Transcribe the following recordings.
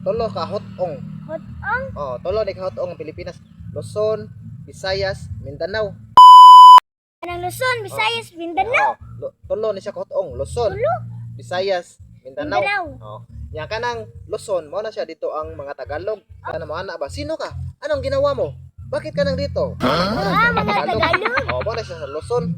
Tulo ka hot-ong. Hotong. Oh, tulo ni ka hot-ong ang Pilipinas. Luzon, Visayas, Mindanao. Anang Luzon, Visayas, Mindanao. Oh, tulo ni siya ka hot-ong. Luzon, Tulo. Visayas, Mindanao. Mindanao. Oh. Nya kanang Luzon, mao na siya dito ang mga Tagalog. Kana mo ana ba? Sino ka? Anong ginawa mo? Bakit ka nang dito? Ah, mga Tagalog. Oh, mao na siya sa Luzon.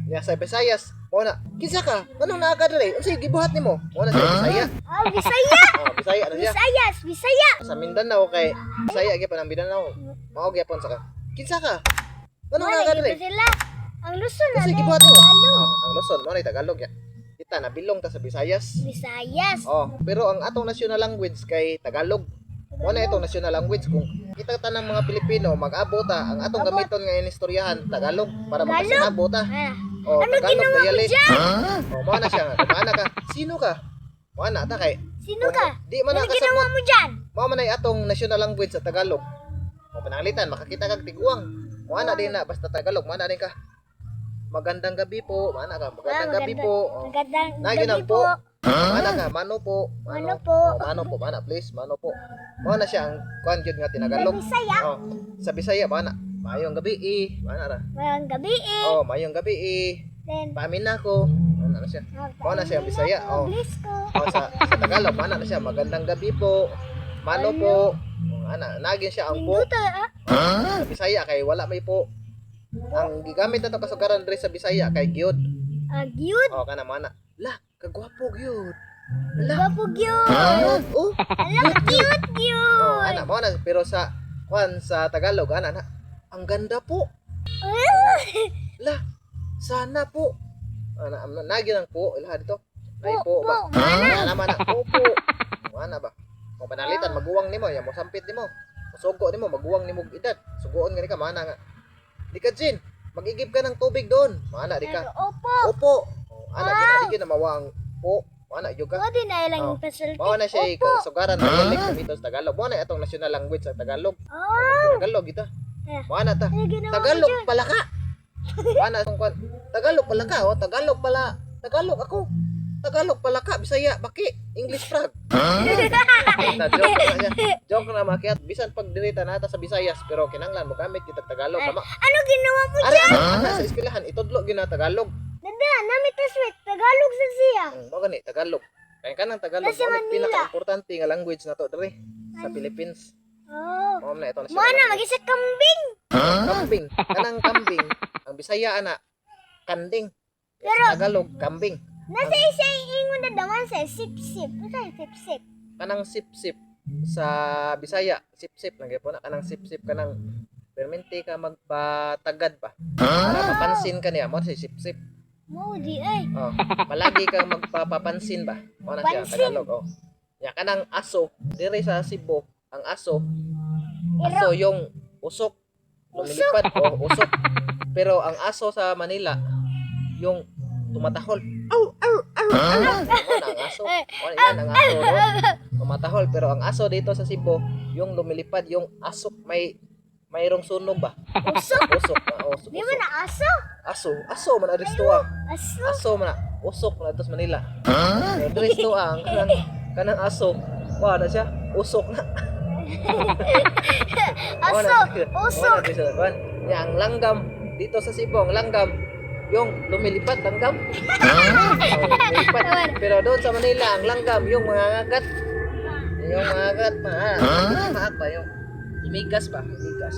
Nya sa Visayas, mao na. Kinsa ka? Anong naa ka diri? Unsay gibuhat nimo? Mao na sa Bisaya. Ah, Bisaya. Oh, Bisaya na siya. Visayas, Bisaya. Sa Mindanao kay Bisaya gyud ang Mindanao. Mao gyapon sa ka. Kinsa ka? Anong Wala naa ka gyud diri? sila. Ang Luzon Unsay na gibuhat nimo? Tagalog. Oh, ang Luzon mao na Tagalog ya. Kita na bilong ta sa Visayas. Visayas. Oh, pero ang atong national language kay Tagalog. Mao na itong national language kung kita tanang mga Pilipino mag-abot ta ang atong Abot. gamiton ngayon istoryahan Tagalog para Tagalog. magkasinabot ta. Ah. Oh, Ano Tagalog ginawa mo dialect. dyan? Oh, mao na siya nga. Kumana ka. Sino ka? Mao na ta kay. Sino ka? Di man Ano na ginawa kasabot. mo dyan? Mao man ay atong national language sa Tagalog. O pananglitan makakita kag tiguang. Mao na din na basta Tagalog, mao na din ka. Magandang gabi po, mao na ka. Magandang Ah, gabi po. Oh. Magandang Na yun gabi ang po. po. Mana ka, mano po. Mano po. Oh, mano po, mana please, mano po. Mao na siya ang kuan gyud nga tinagalog. Sa Bisaya. Oh, sa Bisaya mana. Mayong gabi eh, mana ra. Magandang gabi eh. Oh, mayong gabi eh. Then, Paamin na ako. Mana na siya. Mao na siya ang Bisaya. Oh. Bliss ko. Oh, sa Tagalog mana na siya magandang gabi po. Mano po. Oh, ana, nagin siya ang po. Ninduta ah. Sa Bisaya kay wala may po. Ang gigamit nato kasugaran diri sa Bisaya kay gyud. Ah, gyud. Oh, kana mana. Lah, kagwapo gyud. Lah, Gwapo gyud. gyud. Oh. Ala, cute gyud. Oh, ana mo na pero sa kwan sa Tagalog ana na. Ang ganda po. Lah, sana po. Ana nagyo nang po ilaha dito. Nay po Po, ba? po, mana. Ana mana po po. Mana ba? Kung panalitan maguwang nimo, ya mo sampit nimo. Musugo nimo, maguwang nimo og edad. Sugoon gani ka mana nga. Di ka Jin, mag-igib ka ng tubig doon. Mana di ka. Opo. Opo. Oh, ana gina di gyud na mawa ang po. Mana gyud ka. Pwede na ilang Oh. facility. Mao na siya Opo. kasugaran na dialect gamiton sa Tagalog. Mao na atong national language sa Tagalog. Oh. Tagalog kita. Eh. Mao na ta. Ano ginawa mo Tagalog dyan? pala ka. Mao na atong kwan. Tagalog pala ka, oh. Tagalog pala. Tagalog ako. Tagalog pala ka, Bisaya, baki, English frog. Na joke na siya. Joke na makiat bisan pag diri ta nata sa Visayas pero kinanglan mo gamit kitag Tagalog kama. Ano ginawa mo Ari dyan? ana, ana sa eskwelahan itudlo gyud na Tagalog. Dada, nami taswit. Tagalog sa siya. Mao gani Tagalog. Kaya kanang Tagalog Nasa mao ni Manila. pinaka-importante nga language nato diri sa Philippines. Oh. Mao na ito na siya. Mo na, mag-isa kambing. Kambing, kanang kambing, ang Bisaya ana kanding. Pero sa Tagalog kambing. Nasa isa ingon na daman sa sip-sip. Ano sa sip-sip? Kanang sip-sip sa Bisaya, sip-sip lang gyud po na kanang sip-sip kanang permente ka magpatagad ba. Para mapansin ka niya mo si sip-sip. Mo di ay. Oh, palagi kang magpapapansin ba. Mo na siya ang Pansin. Tagalog oh. Nya kanang aso diri sa Cebu, ang aso aso yung usok lumilipad oh, usok. Pero ang aso sa Manila yung tumatahol. Aw aw aw aw. Mo na ang aso. Mo na yan ang aso doon. Tumatahol pero ang aso dito sa Cebu yung lumilipad yung asok may mayroong sunog ba? Usok. Usok, ah, usok. Di ba na aso? Aso, aso man aristo ah. Aso. Aso man na, usok man adto sa Manila. Pero diri sa tuwa, ang kanang kanang aso, wa na siya, usok na. Wa na Aso. siya. Wa Usok. na siya, kuwan. Nya ang langgam dito sa Cebu, ang langgam yung lumilipad langgam. Oh, lumilipad. Pero doon sa Manila, ang langgam yung mga ngagat. Yung mga ngagat pa. Ah, pa yung imigas ba? Imigas.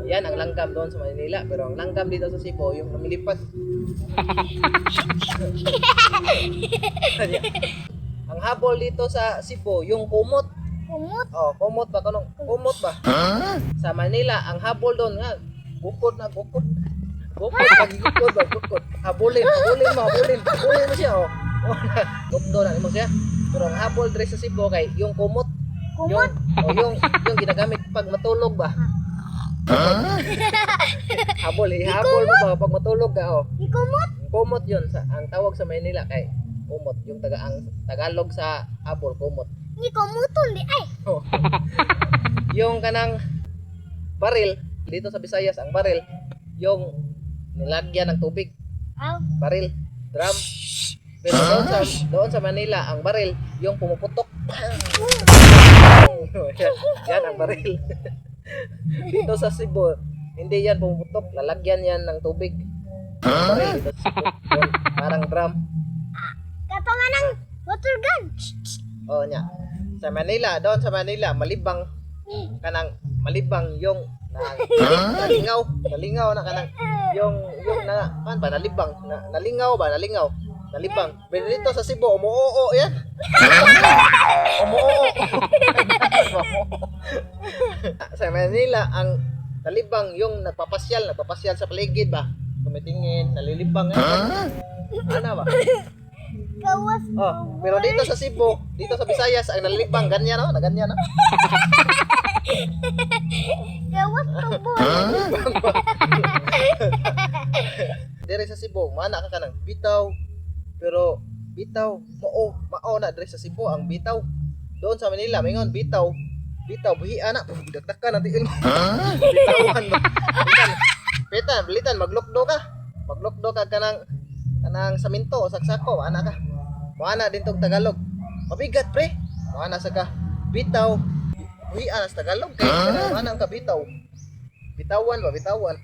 Yan ang langgam doon sa Manila. Pero ang langgam dito sa Cebu, yung lumilipad. Ang habol dito sa Cebu, yung kumot. Kumot. Oh, kumot ba kanong? Kumot ba? Sa Manila, ang habol doon nga, bukod na bukod. Bukod, pag bukod ba, bukod. Habulin, habulin mo, habulin. Habulin mo siya, oh. Oh, Bukdo na mo siya. Pero ang habol diri sa Cebu kay yung kumot. Kumot. Yung, oh, yung ginagamit pag matulog ba? Habol, ihabol mo ba pag matulog ka, oh. Di kumot. Kumot yun sa ang tawag sa Manila kay kumot yung taga ang Tagalog sa habol kumot. Ni kumuton di ay. Oh. Yung kanang baril dito sa Visayas ang baril yung nilagyan ng tubig, Aw. baril, drum. Pero doon sa Manila ang baril yung pumuputok. Yan, yan ang baril. Dito sa Cebu, hindi yan pumuputok. Lalagyan yan ng tubig. Ang baril dito sa Cebu. Yun, parang drum. Kato nga ng water gun. Oh, nya. Sa Manila, doon sa Manila, malibang kanang malibang yung na, nalingaw, nalingaw na kanang yung na kan ba nalibang, na, nalingaw ba, nalingaw, nalibang. Pero dito sa Cebu, umuoo yan. Umuoo. Sa Manila, ang nalibang yung nagpapasyal, nagpapasyal sa paligid ba? Tumitingin, nalilibang. Ano ba? Gawas. Oh, pero dito sa Cebu, dito sa Visayas, ang nalilibang ganyan no, na ganyan no. Gawas tubo. Dire sa Cebu, mana ka kanang bitaw. Pero bitaw, mao, mao na dire sa Cebu ang bitaw. Doon sa Manila, mingon bitaw. Bitaw buhi ana, dagdakan na tiil mo. Bitawan mo. Bitan, bitan, bilitan maglukdo ka. Maglukdo ka kanang kanang saminto o saksako, ana ka. Moana din tong Tagalog. Mabigat pre. Moana sa ka bitaw. Buhi ana sa Tagalog kay kanang ana ang kabitaw. Bitawan ba bitawan.